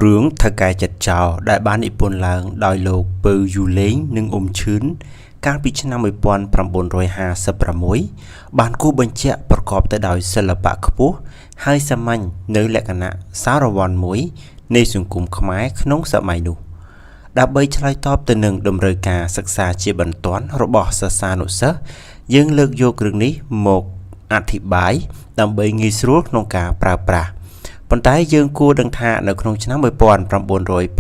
រឿងថៅកែចិត្តចោរដែលបាននិពន្ធឡើងដោយលោកពៅយូឡេងនិងអ៊ុំឈឿនកាលពីឆ្នាំ1956បានគូសបញ្ជាក់ប្រកបទៅដោយសិល្បៈខ្ពស់ហើយសាមញ្ញនូវលក្ខណៈសារវន្តមួយនៃសង្គមខ្មែរក្នុងសម័យនោះដើម្បីឆ្លើយតបទៅនឹងតម្រូវការសិក្សាជាបន្ទាន់របស់សិស្សានុសិស្សយើងលើកយករឿងនេះមកអធិប្បាយដើម្បីងាយស្រួលក្នុងការប្រើប្រាស់ប៉ុន្តែយើងគួរដឹងថានៅក្នុងឆ្នាំ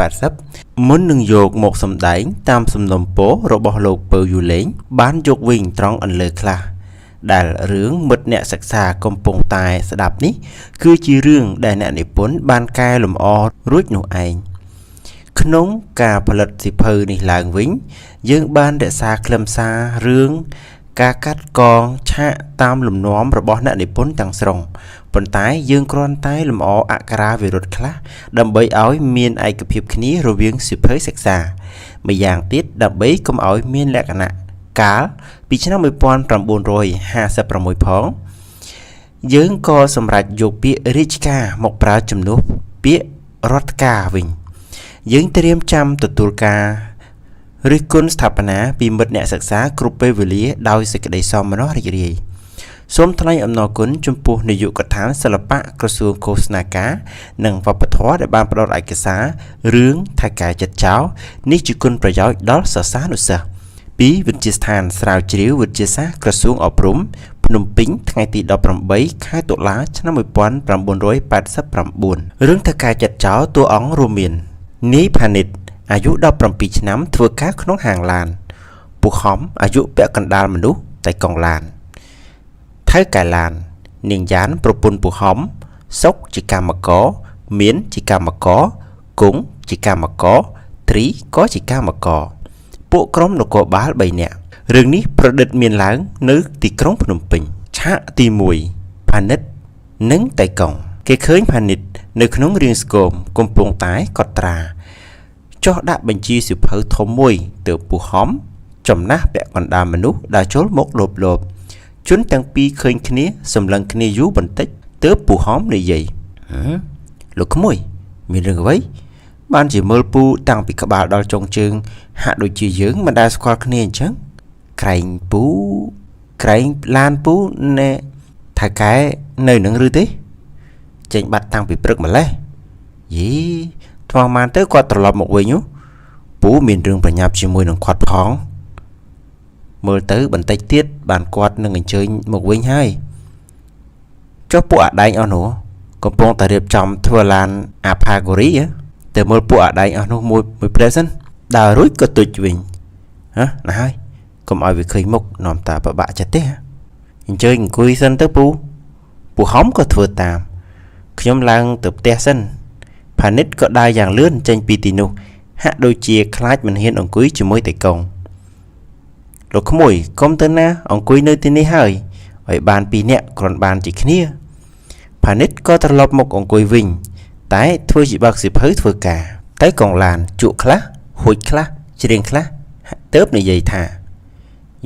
1980មុននឹងយកមកសម្ដែងតាមសំណុំពររបស់លោកពៅយូឡេងបានយកវិញត្រង់អន្លើខ្លះដែលរឿងមិត្តអ្នកសិក្សាកំពុងតែស្ដាប់នេះគឺជារឿងដែលអ្នកនិពន្ធបានកែលម្អរួចនោះឯងក្នុងការផលិតសៀវភៅនេះឡើងវិញយើងបានរក្សាខ្លឹមសាររឿងការកាត់កងឆាកតាមលំនាំរបស់អ្នកនិពន្ធទាំងស្រុងប៉ុន្តែយើងគ្រាន់តែលម្អអក្ខរាវិរុទ្ធខ្លះដើម្បីឲ្យមានឯកភាពគ្នារវាងសៀវភៅសិក្សារ្យ៉ាងទៀតដើម្បីកុំឲ្យមានលក្ខណៈកាលពីឆ្នាំ1956ផងយើងក៏សម្រេចយកពាក្យរាជការមកប្រើជំនួសពាក្យរដ្ឋការវិញយើងត្រៀមចាំទទួលការរិះគន់ស្ថាបនាពីមិត្តអ្នកសិក្សាគ្រប់ពេលវេលាដោយសេចក្តីសោមនស្សរីករាយសូមថ្លែងអំណរគុណចំពោះនាយកដ្ឋានសិល្បៈក្រសួងឃោសនាការនិងវប្បធម៌ដែលបានផ្ដល់ឯកសាររឿងថៅកែចិត្តចោរនេះជាគុណប្រយោជន៍ដល់សិស្សានុសិស្សពីវិទ្យាស្ថានស្រាវជ្រាវវិទ្យាសាស្ត្រក្រសួងអប់រំភ្នំពេញថ្ងៃទី18ខែតុលាឆ្នាំ1989រឿងថៅកែចិត្តចោរតួអង្គរួមមាននាយផានិតអាយុ17ឆ្នាំធ្វើការក្នុងហាងឡានពូខំអាយុពាក់កណ្ដាលមនុស្សតែកង់ឡានថៅកែឡាននាងយ៉ានប្រពន្ធពូហំសុកជាកម្មករមានជាកម្មករគង់ជាកម្មករត្រីក៏ជាកម្មករពួកក្រុមនគរបាល3នាក់រឿងនេះប្រឌិតមានឡើងនៅទីក្រុងភ្នំពេញឆាកទី1ផានិតនិងតៃកុងគេឃើញផានិតនៅក្នុងរៀងស្គមកំពុងតែកត់ត្រាចុះដាក់បញ្ជីសៀវភៅធំមួយទៅពូហំចំណាស់ពាក់កណ្ដាលមនុស្សដែលចូលមកលោបលោបជនទាំងពីរឃើញគ្នាសម្លឹងគ្នាយូរបន្តិចទើបពូហំនិយាយលោកក្មួយមានរឿងអ្វីបានជាមើលពូតាំងពីក្បាលដល់ចុងជើងហាក់ដូចជាយើងមិនដែលស្គាល់គ្នាអញ្ចឹងក្រែងពូក្រែងឡានពូណែថៅកែនៅនឹងឬទេចេញបាត់តាំងពីព្រឹកម្លេះយីថ្មបានទៅគាត់ត្រឡប់មកវិញពូមានរឿងប្រញាប់ជាមួយនឹងគាត់ផងមើលទៅបន្តិចទៀតបានគាត់នឹងអញ្ជើញមកវិញហើយចុះពួកអាដែងអស់នោះកំពុងតែរៀបចំធ្វើឡានអាផាកូរីទៅមើលពួកអាដែងអស់នោះមួយមួយផ្លែសិនដើររួចក៏ទុចវិញហ៎ណាហើយកុំឲ្យវាឃើញមុខនាំតាប្របាក់ចិត្តទេអញ្ជើញអង្គុយសិនទៅពូពូហំក៏ធ្វើតាមខ្ញុំឡើងទៅផ្ទះសិនផានិតក៏ដើរយ៉ាងលឿនចេញពីទីនោះហាក់ដូចជាខ្លាចមិនហ៊ានអង្គុយជាមួយតៃកុងលោកក្មួយកុំទៅណាអង្គុយនៅទីនេះហើយឲ្យបានពីរនាក់គ្រាន់បានជាគ្នាផានិតក៏ត្រឡប់មកអង្គុយវិញតែធ្វើជាបើកសៀវភៅធ្វើការតែកងឡានជក់ខ្លះហួចខ្លះច្រៀងខ្លះទើបនិយាយថា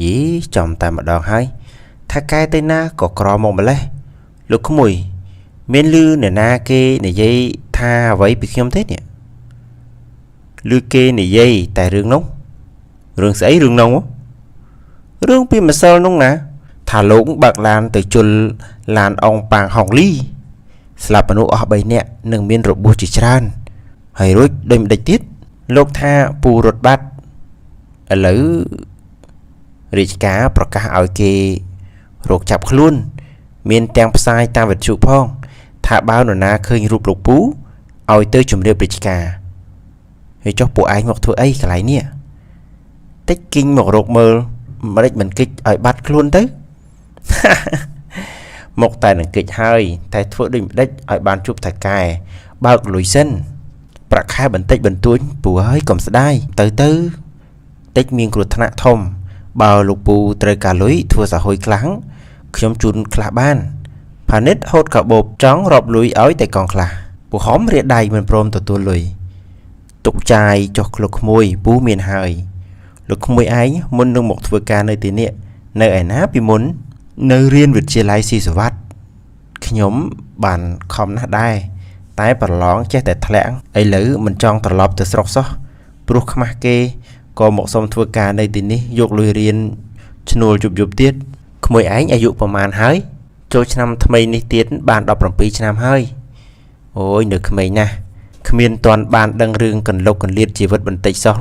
យីចំតែម្ដងហើយថាកែទៅណាក៏ក្រមកម្លេះលោកក្មួយមានឮអ្នកណាគេនិយាយថាអ្វីពីខ្ញុំទេនេះឮគេនិយាយតែរឿងនោះរឿងស្អីរឿងនោះរឿងពីម្សិលនោះណាថាលោកបើកឡានទៅជុលឡានអងប៉ាងហុងលីស្លាប់មនុស្សអស់3នាក់និងមានរបួសជាច្រើនហើយរួចដូចម្ដេចទៀតលោកថាពូរត់បាត់ឥឡូវរាជការប្រកាសឲ្យគេរកចាប់ខ្លួនមានទាំងផ្សាយតាមវិទ្យុផងថាបើនរណាឃើញរូបលោកពូឲ្យទៅជម្រាបរាជការហើយចុះពួកឯងមកធ្វើអីកន្លែងនេះតិចគីងមករកមើលមិនមិនគិចឲ្យបាត់ខ្លួនទៅមកតែនឹងគិចហើយតែធ្វើដូចម្ដេចឲ្យបានជួបថៅកែបើកលុយសិនប្រាក់ខែបន្តិចបន្តួចពូហើយកុំស្ដាយទៅទៅតិចមានគ្រោះថ្នាក់ធំបើលោកពូត្រូវការលុយធ្វើសហុយខ្លាំងខ្ញុំជូនខ្លះបានផានិតហូតកាបូបចង់រាប់លុយឲ្យតែកង់ខ្លះពូហំរាដៃមិនព្រមទទួលលុយទុកចាយចុះលោកក្មួយពូមានហើយលោកក្មួយឯងមុននឹងមកធ្វើការនៅទីនេះនៅឯណាពីមុននៅរៀនវិទ្យាល័យស៊ីសុវត្ថិខ្ញុំបានខំណាស់ដែរតែ តែប្រឡងចេះតែធ្លាក់ឥឡូវមិនចង់ត្រឡប់ទៅស្រុកសោះព្រោះខ្មាស់គេក៏មកសុំធ្វើការនៅទីនេះយកលុយរៀនឈ្នួលយប់យប់ទៀតក្មួយឯងអាយុប្រហែលហើយចូលឆ្នាំថ្មីនេះទៀតបាន17ឆ្នាំហើយអូយនៅក្មេងណាស់គ្មានទាន់បានដឹងរឿងកន្លុកកន្លៀតជីវិតបន្តិចសោះ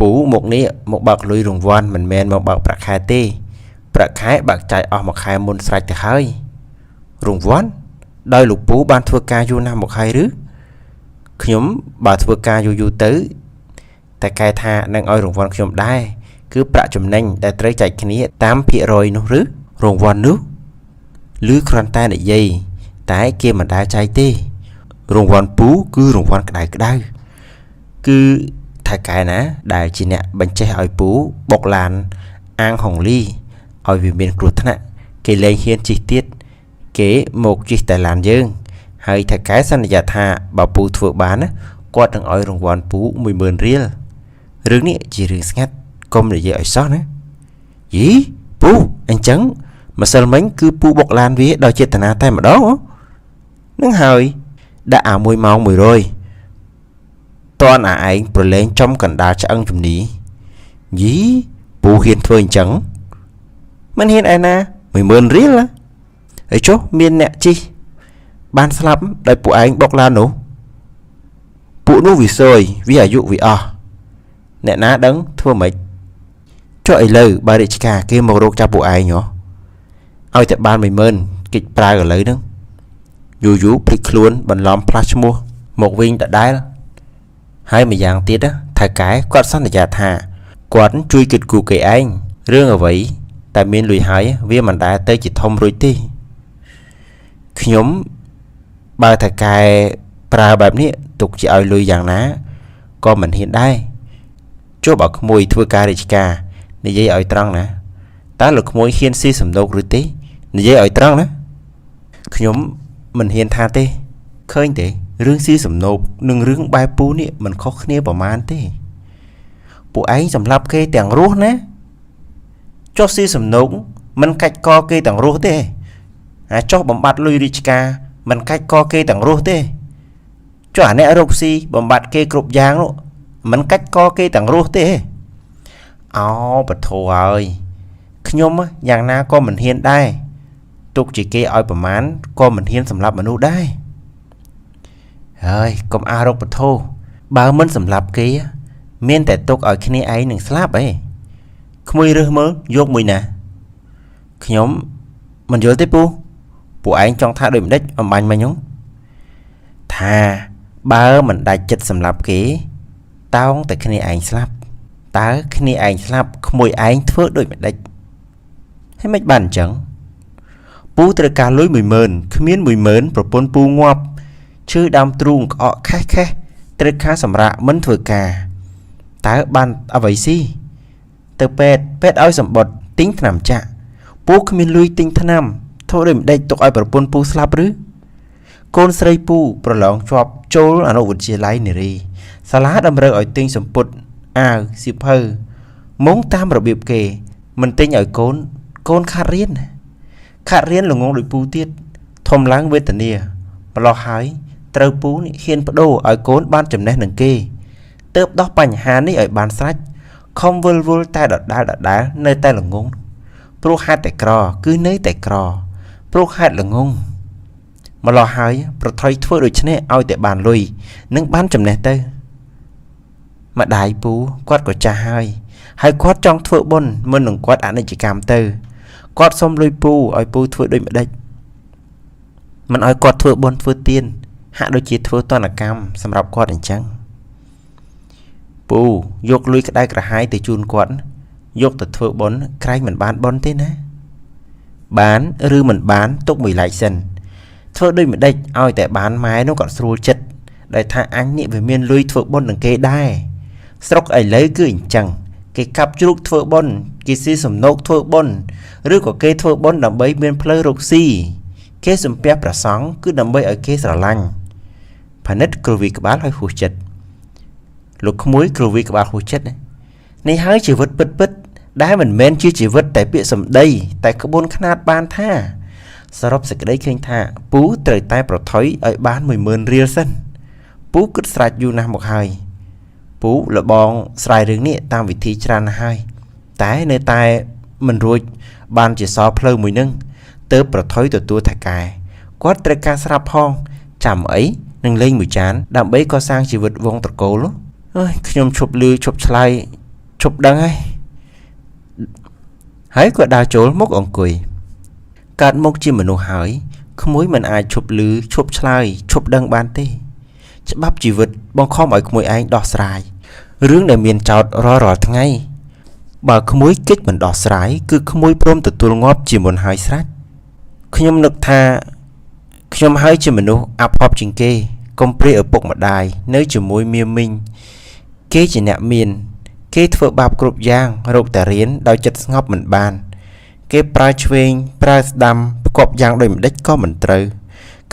ពូមកនេះមកបើកលុយរង្វាន់មិនមែនមកបើកប្រាក់ខែទេប្រាក់ខែបើកចាយអស់មួយខែមុនស្រេចទៅហើយរង្វាន់ដោយលោកពូបានធ្វើការយូរណាស់មកហើយឬខ្ញុំបើធ្វើការយូរយូរទៅតែកែថានឹងឲ្យរង្វាន់ខ្ញុំដែរគឺប្រាក់ចំណេញដែលត្រូវចែកគ្នាតាមភាគរយនោះឬរង្វាន់នោះឬគ្រាន់តែនិយាយតែគេមិនដែលចែកទេរង្វាន់ពូគឺរង្វាន់ក្តៅក្តៅគឺថៅកែណាដែលជាអ្នកបញ្ចេះឲ្យពូបុកឡានអាងហុងលីឲ្យវាមានគ្រោះថ្នាក់គេលែងហ៊ានជិះទៀតគេមកជិះតែឡានយើងហើយថៅកែសន្យាថាបើពូធ្វើបានណាគាត់នឹងឲ្យរង្វាន់ពូ10000រៀលរឿងនេះជារឿងស្ងាត់កុំនិយាយឲ្យសោះណាយីពូអញ្ចឹងម្សិលមិញគឺពូបុកឡានវាដោយចេតនាតែម្ដងនឹងហើយដាក់អា1ម៉ោង100តនអាឯងប្រឡែងចំកណ្ដាលឆ្អឹងជំនីយីពូហ៊ានធ្វើអញ្ចឹងមិនហ៊ានឯណា10000រៀលហើយចុះមានអ្នកជិះបានស្លាប់ដោយពួកឯងបុកឡាននោះពួកនោះវាសយវាអាយុវាអស់អ្នកណាដឹងធ្វើម៉េចចុះឥឡូវបើរាជការគេមករកចាប់ពួកឯងហ៎ឲ្យតែបាន10000គេចប្រើឥឡូវហ្នឹងយូរយូរភ្លេចខ្លួនបន្លំផ្លាស់ឈ្មោះមកវិញដដែលហើយម្យ៉ាងទៀតថៅកែគាត់សន្យាថាគាត់ជួយគិតគូរគេឯងរឿងអ្វីតែមានលុយហើយវាមិនដែលទៅជាធំរួចទេខ្ញុំបើថៅកែប្រើបែបនេះទុកជាឲ្យលុយយ៉ាងណាក៏មិនហ៊ានដែរចុះបើក្មួយធ្វើការរាជការនិយាយឲ្យត្រង់ណាតើលោកក្មួយហ៊ានស៊ីសំណូកឬទេនិយាយឲ្យត្រង់ណាខ្ញុំមិនហ៊ានថាទេឃើញទេរឿងស៊ីសំណូកនិងរឿងបែបពូនេះមិនខុសគ្នាប្រមាណទេពួកឯងសម្លាប់គេទាំងរស់ណាចុះស៊ីសំណូកមិនកាច់កគេទាំងរស់ទេអាចុះបំបត្តិលុយរាជការមិនកាច់កគេទាំងរស់ទេចុះអាអ្នករកស៊ីបំបត្តិគេគ្រប់យ៉ាងនោះមិនកាច់កគេទាំងរស់ទេអោបធោហើយខ្ញុំយ៉ាងណាក៏មិនហ៊ានដែរទុកជាគេឲ្យប្រមាណក៏មិនហ៊ានសម្លាប់មនុស្សដែរហើយកុំអារកបធោបើមិនសម្លាប់គេមានតែទុកឲ្យគ្នាឯងនឹងស្លាប់ឯងក្មួយរើសមើលយកមួយណាខ្ញុំមិនយល់ទេពូពួកឯងចង់ថាដូចម្ដេចអំបញ្ញមិញហ្នឹងថាបើមិនដាច់ចិត្តសម្លាប់គេតោងតែគ្នាឯងស្លាប់តើគ្នាឯងស្លាប់ក្មួយឯងធ្វើដូចម្ដេចហើយមិនបានអញ្ចឹងពូត្រូវការលុយ10000គ្មាន10000ប្រពន្ធពូងាប់ឈឺដើមទ្រូងក្អកខេះខេះត្រូវការសម្រាកមិនធ្វើការតើបានអ្វីស៊ីទៅពេទ្យពេទ្យឲ្យសម្បត្តិទិញថ្នាំចាក់ពូគ្មានលុយទិញថ្នាំធ្វើដូចម្ដេចទុកឲ្យប្រពន្ធពូស្លាប់ឬកូនស្រីពូប្រឡងជាប់ចូលអនុវិទ្យាល័យនារីសាលាតម្រូវឲ្យទិញសម្ពុតអាវសៀវភៅមុងតាមរបៀបគេមិនទិញឲ្យកូនកូនខាត់រៀនខាត់រៀនល្ងងដូចពូទៀតធំឡើងវេទនាម្លោះហើយត្រូវពូនេះហ៊ានបដូរឲ្យកូនបានចំណេះនឹងគេទើបដោះបញ្ហានេះឲ្យបានស្រេចខំវិលវល់តែដដែលដដែលនៅតែល្ងងព្រោះហេតុតែក្រគឺនៅតែក្រព្រោះហេតុល្ងងម្លោះហើយប្រថុយធ្វើដូច្នេះឲ្យតែបានលុយនិងបានចំណេះទៅម្ដាយពូគាត់ក៏ចាស់ហើយហើយគាត់ចង់ធ្វើបុណ្យមុននឹងគាត់អនិច្ចកម្មទៅគាត់សុំលុយពូឲ្យពូធ្វើដូចម្ដេចមិនឲ្យគាត់ធ្វើបុណ្យធ្វើទានហាក់ដូចជាធ្វើទណ្ឌកម្មសម្រាប់គាត់អញ្ចឹងពូយកលុយក្តៅក្រហាយទៅជូនគាត់យកទៅធ្វើបុណ្យក្រែងមិនបានបុណ្យទេណាបានឬមិនបានទុកមួយឡែកសិនធ្វើដូចម្ដេចឲ្យតែបានម៉ែនោះគាត់ស្រួលចិត្តដែលថាអញនេះវាមានលុយធ្វើបុណ្យនឹងគេដែរស្រុកឥឡូវគឺអញ្ចឹងគេកាប់ជ្រូកធ្វើបុណ្យគេស៊ីសំណូកធ្វើបុណ្យឬក៏គេធ្វើបុណ្យដើម្បីមានផ្លូវរកស៊ីគេសំពះព្រះសង្ឃគឺដើម្បីឲ្យគេស្រឡាញ់ផានិតគ្រវីក្បាលឲ្យហួសចិត្តលោកក្មួយគ្រវីក្បាលហួសចិត្តនេះហើយជីវិតពិតពិតដែលមិនមែនជាជីវិតតែពាក្យសម្ដីតែក្បួនខ្នាតបានថា សរុបសេចក្តីឃើញថាពូត្រូវតែប្រថុយឲ្យបាន10000រៀលសិនពូគិតស្រេចយូរណាស់មកហើយពូលបងស្រាយរឿងនេះតាមវិធីច្រើនណាស់ហើយតែនៅតែមិនរួចបានជាសល់ផ្លូវមួយនឹងទើបប្រថុយទទួលថៅកែគាត់ត្រូវការស្រាប់ផងចាំអីនឹងលេងមួយចានដើម្បីកសាងជីវិតវងត្រកូលអើយខ្ញុំឈប់លឺឈប់ឆ្លើយឈប់ដឹងហើយហើយក៏ដើរចូលមកអង្គុយកើតមកជាមនុស្សហើយក្មួយមិនអាចឈប់លឺឈប់ឆ្លើយឈប់ដឹងបានទេច្បាប់ជីវិតបង្ខំឲ្យក្មួយឯងដោះស្រាយរឿងដែលមានចោតរាល់ថ្ងៃបើក្មួយគិតមិនដោះស្រាយគឺក្មួយព្រមទទួលងាប់ជាមុនហើយស្រេចខ្ញុំនឹកថាខ្ញុំហើយជាមនុស្សអាប់ហប់ជាងគេកុំព្រាឪពុកម្ដាយនៅជាមួយមៀមីងគេជាអ្នកមានគេធ្វើបាបគ្រប់យ៉ាងរកតែរៀនដោយចិត្តស្ងប់មិនបានគេប្រើឆ្វេងប្រើស្ដាំផ្គប់យ៉ាងដូចម្ដេចក៏មិនត្រូវ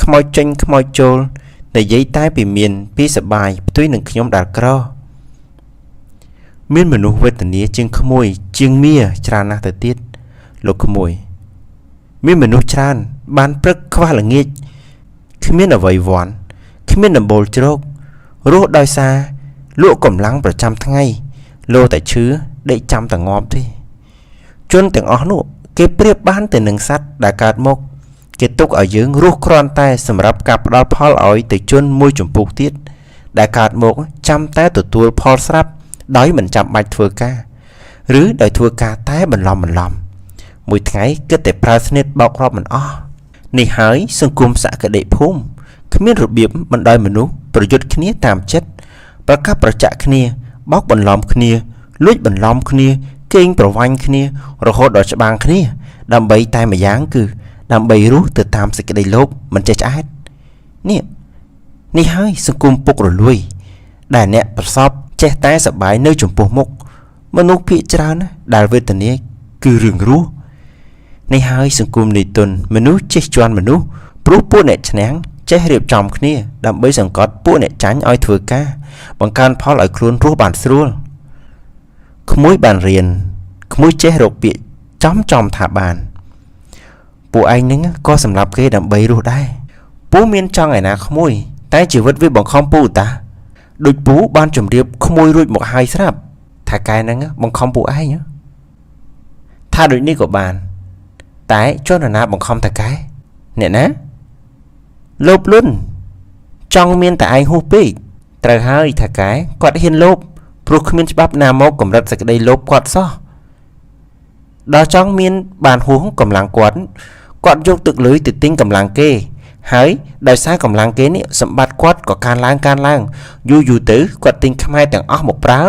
ខ្មោចចេញខ្មោចចូលនិយាយតែពីមានពីសបាយផ្ទុយនឹងខ្ញុំដែលក្រមានមនុស្សវេទនាជាងក្មួយជាងមៀច្រើនណាស់ទៅទៀតលោកក្មួយមានមនុស្សច្រើនបានព្រឹកខ្វះល្ងាចគ្មានអ្វីវ័នគ្មានដំបូលជ្រករស់ដោយសារលក់កម្លាំងប្រចាំថ្ងៃលោតែឈឺដេកចាំតែងាប់ទេជនទាំងអស់នោះគេប្រៀបបានទៅនឹងសត្វដែលកើតមកគេទុកឲ្យយើងរស់គ្រាន់តែសម្រាប់ការផ្ដល់ផលឲ្យទៅជនមួយចម្ពោះទៀតដែលកើតមកចាំតែទទួលផលស្រាប់ដោយមិនចាំបាច់ធ្វើការឬដោយធ្វើការតែបន្លំបន្លំមួយថ្ងៃគិតតែប្រើស្នៀតបោករាប់មិនអស់នេះហើយសង្គមសក្តិភូមិគ្មានរបៀបបណ្ដោយមនុស្សប្រយុទ្ធគ្នាតាមចិត្តប្រកាប់ប្រចាក់គ្នាបោកបន្លំគ្នាលួចបន្លំគ្នាកេងប្រវ័ញ្ចគ្នារហូតដល់ច្បាំងគ្នាដើម្បីតែម្យ៉ាងគឺដើម្បីរស់ទៅតាមសេចក្តីលោភមិនចេះឆ្អែតនេះហើយសង្គមពុករលួយដែលអ្នកប្រសពចេះតែសប្បាយនៅចំពោះមុខមនុស្សភាគច្រើនដែលវេទនាគឺរឿងរស់នេះហើយសង្គមនៃទុនមនុស្សចេះជន់មនុស្សព្រោះពួកអ្នកឈ្នះចេះរៀបចំគ្នាដើម្បីសង្កត់ពួកអ្នកចាញ់ឲ្យធ្វើការបង្កើនផលឲ្យខ្លួនរស់បានស្រួលក្មួយបានរៀនក្មួយចេះរកពាក្យចំថាបានពួកឯងនឹងក៏សម្រាប់គេដើម្បីរស់ដែរពូមានចង់ឯណាក្មួយតែជីវិតវាបង្ខំពូតាដូចពូបានជម្រាបក្មួយរួចមកហើយស្រាប់ថាកែនឹងបង្ខំពូឯងថាដូចនេះក៏បានតែជនណាបង្ខំតាកែអ្នកណាលោភលន់ចង់មានតែឯងហួសពេកត្រូវហើយថាកែគាត់ហ៊ានលោភព្រោះគ្មានច្បាប់ណាមកកម្រិតសេចក្តីលោភគាត់សោះដល់ចង់មានបានហួសកម្លាំងគាត់គាត់យកទឹកលុយទៅទិញកម្លាំងគេហើយដោយសារកម្លាំងគេនេះសម្បត្តិគាត់ក៏កើនឡើងយូរយូរទៅគាត់ទិញខ្មែរទាំងអស់មកប្រើ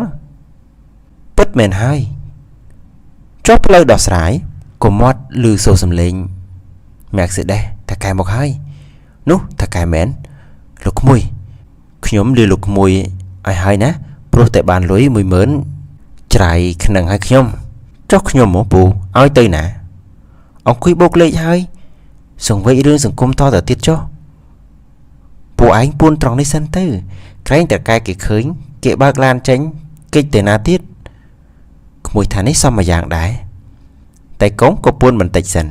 ពិតមែនហើយចុះផ្លូវដោះស្រាយកុំមាត់ឮសូរសំឡេងមែកសេដេសថាកែមកហើយនោះថាកែមែនលោកក្មួយខ្ញុំលាលោកក្មួយឲ្យហើយណាព្រោះតែបានលុយ10000ច្រៃខ្នឹងឲ្យខ្ញុំចុះខ្ញុំមកពូឲ្យទៅណាអង្គុយបោកលេខហើយសង្វេគរឿងសង្គមតទៅទៀតចុះពួកឯងពួនត្រង់នេះសិនទៅក្រែងតែកែគេឃើញគេបើកឡានចេញគេចទៅណាទៀតក្មួយថានេះសមមួយយ៉ាងដែរតែកុំក៏ពួនបន្តិចសិន